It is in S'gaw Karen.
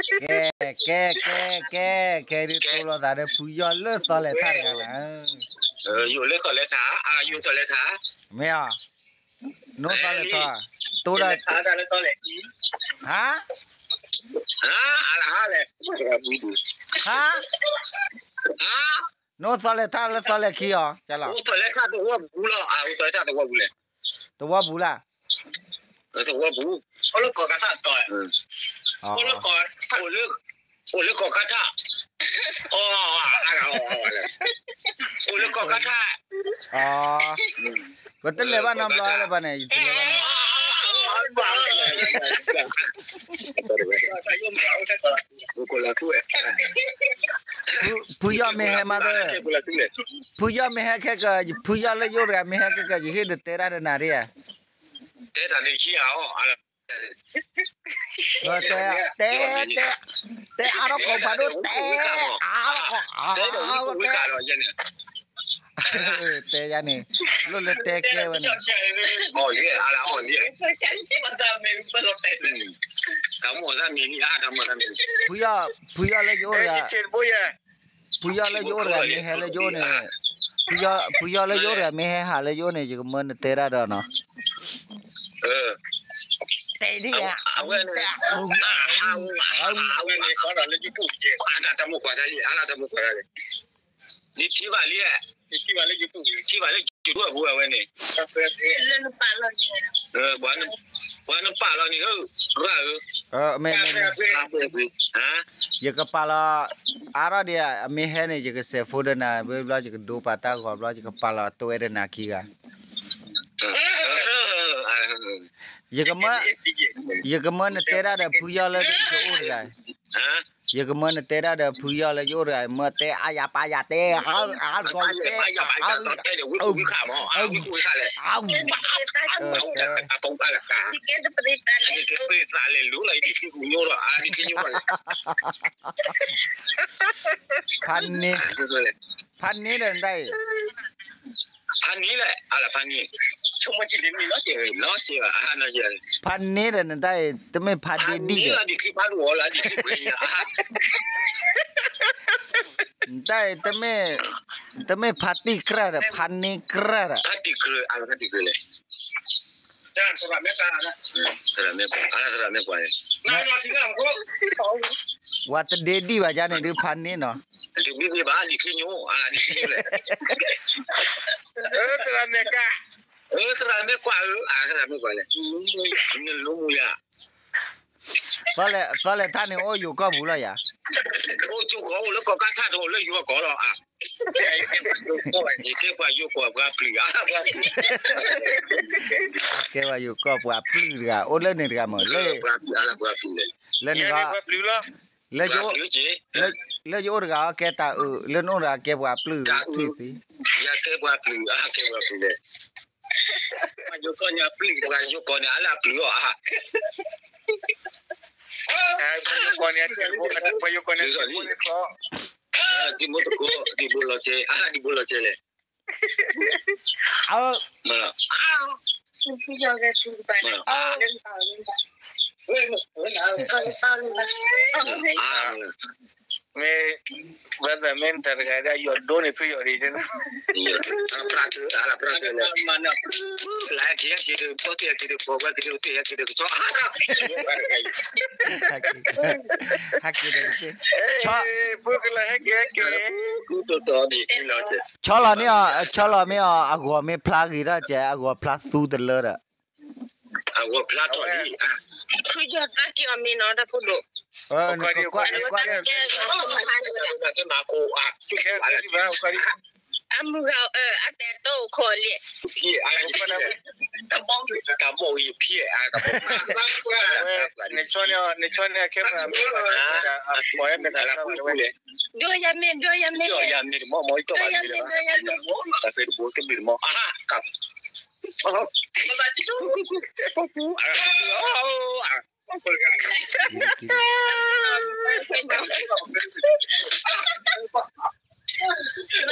ကဲ, ကဲ, ကဲ, ကဲ, ကဲဒုးတိၢ်လိာ်သးဒီးဖုယီၢ်လၢသီလဲၤထၣ်တဂၤနၤ, ယိၣ်လၢသီလဲၤထၣ်, ယိၣ်သီလဲၤထၣ်, မ့ၢ်ဧါ, နိသီလဲၤထၣ်, တိၢ်ဒီး, ဟါ, ဟါ, နိသီလဲၤထၣ်လၢသီလဲၤခံအီၤ, သီလဲၤထၣ်သဝီပူၤလီၤ, သဝီပူၤလၢ် သဝီပူၤ, အိၣ်လၢကီၢ်ကထၣ်တီၤ, အိၣ်လၢကီၢ်ကထၣ်, အိၣ်လၢကီၢ်ကထၣ်, ပတလဲၤဘၣ်နီတဘျီလၢၤဘၣ်န့ၣ်, ယတလဲၤဘၣ်နီ, ဖုယီၢ်မ့ၢ်ဟဲမးသၢ, ဖုယီၢ်မ့ၢ်ဟဲခဲကၢၤ, ဖုယီၢ်လၢယအိၣ်တဂၤမ့ၢ်ဟဲခဲကၢၤ ယဟ့ၣ်ဒီးတဲတၢ်ဒီးနၤဒ်ဧါ, တဲတၢ်န့ၣ်ခံဂၤအီၤ တဲ, တဲ, တဲအါထီၣ်ကိးဖးဒိၣ်, တဲအါထီၣ်ကိး, တဲ, တဲယၤန့ၣ်, လိၣ်လၢတဲကဲဝဲန့ၣ်, ဖုယီၢ်လၢယအိၣ်တဂၤ, ဖုယီၢ်လၢယအိၣ်တဂၤမ့ၢ်ဟဲလၢယအိၣ်န့ၣ်, ဖုယီၢ်လၢယအိၣ်တဂၤမ့ၢ်ဟဲဟးလၢယအိၣ်န့ၣ် ယကမၢနတဲတၢ်ဒီးနီၤ, တဲဒ်ဧါ, အဝဲန့ၣ်, တၢ်မုၢ်ကွၢ်တၢ်လံ, အါလၢတၢ်မုၢ်ကွၢ်တၢ်လံ, နထံၣ်ဘၣ်လံ, နထံၣ်ဘၣ်လၢ, ထံၣ်ဘၣ်လၢယိၤထူၣ်အပူၤအဝဲန့ၣ်, ပှၤနပာ်လီၤန့ၣ်, ရၣ်ဧၢ, ယကပာ်လီၤ, အါထီၣ်ဒံး အမ့ၢ်ဟဲန့ၣ် ယကစဲးဖိဒီးနၤ, ဝံၤဘျီယကဒိပာ်တၢ်ဂီၤဘျီ ယကပာ်လီၤတွဲဒီးနၤခံဂၤ ယကမၢ, ယကမၢနတဲတၢ်ဒီးဖုယီၢ်လၢယအိၣ်တဂၤ, မၢတဲအါယၤပာ်ယၤတဲ, ဟးတကီးယတဲ, ဖးန့ၢ်, ဖးန့ၢ်ဒီးနတၢ်အံၤ ဖးန့ၢ်လဲၣ်, ဖးန့ၢ်, ဖးန့ၢ်ဒီးနတၢ်အံၤ တမ့ၢ်ဖးဒ့ဒံၣ်ဒီး, နတၢ်အံၤ တမ့ၢ်ဖးတံၢ်ကြၢးဒီး ဖးန့ၢ်ကြၢးဒီး, ဝဲတဒ့ဒံၣ်ဘၣ်ယါန့ၣ်ဒုးဖးန့ၢ်နီၤ, သရၣ်မ့ၢ်ကွၢ်ဧၢ, သရၣ်မ့ၢ်ကွၢ်ဧၢ, နလိမူယၤ, သီလဲၤထၣ်န့ၣ်အိၣ်ယိၤကီၢ်ပူၤလီၤယၤ, အိၣ်ကၠိကီၢ်အိၣ်လၢကီၢ်ကၢ်ထၣ်တအိၣ်လၢယိၤကီၢ်လီၤ, ယကဲပှၤယိၤကီၢ်ပှၤပျုၢ်, ကဲပှၤယိၤကီၢ်ပှၤပျုၢ်တဂၤ အိၣ်လၢန့ၣ်တဂၤမ့ၢ်, လၢန့ၣ်, လၢယအိၣ်တဂၤအီၤကဲတၢ်အုး, လၢနအိၣ်တဂၤကဲပှၤပျုၢ်, ထံၣ်သ့, ယကဲပှၤပျုၢ်, ကဲပှၤပျုၢ်လဲၣ်, ပှၤယိၤကီၢ်န့ၣ်အပျုၢ်, ပှၤယိၤကီၢ်န့ၣ်အလၢအပျုၢ်အီၤ, ပှၤယိၤကီၢ်န့ၣ်, ဒံၣ်မိၢ်တကိး, ဒံၣ်ဘိလီၤကဲ, ဒံၣ်ဘိလီၤကဲလဲၣ်, မ့ၢ်, ဘၣ်သးမ့ၢ်တၢ်တဂၤဒီး ယိၤဒိၣ်န့ၢ်ဖုယီၤဒံး, ဟဲက့ၤဒီး, ဆီလီၤန့ၣ်အီၤ, ဆီလီၤမ့ၢ်အီၤ အဂီၤမ့ၢ်ဖျါဂ့ၤထီၣ်ကဲ, အဂီၤဖျါသူတလၢဒီး, အဂီၤဖျါထီၣ်လံ, ဖုယီၤသးက့ၤအီၤမ့ၢ်နီၤ တၢ်ဖိဒိၣ်, ကွၢ်, ကွၢ်, အမုၢ်ဂၤအၢ အတဲတိၢ်ခိးလံ, တၢ်ဘီၣ်ယဖံး, နဆီန့ၣ်, နဆီန့ၣ် camera မ့ၢ်, ဒိယၤမ့ၢ်, ဒိယၤမ့ၢ်, ဒိယၤမ့ၢ်, ဒိယၤမ့ၢ်, တဘိတဘိတမ့ၢ်တမီၤ, အ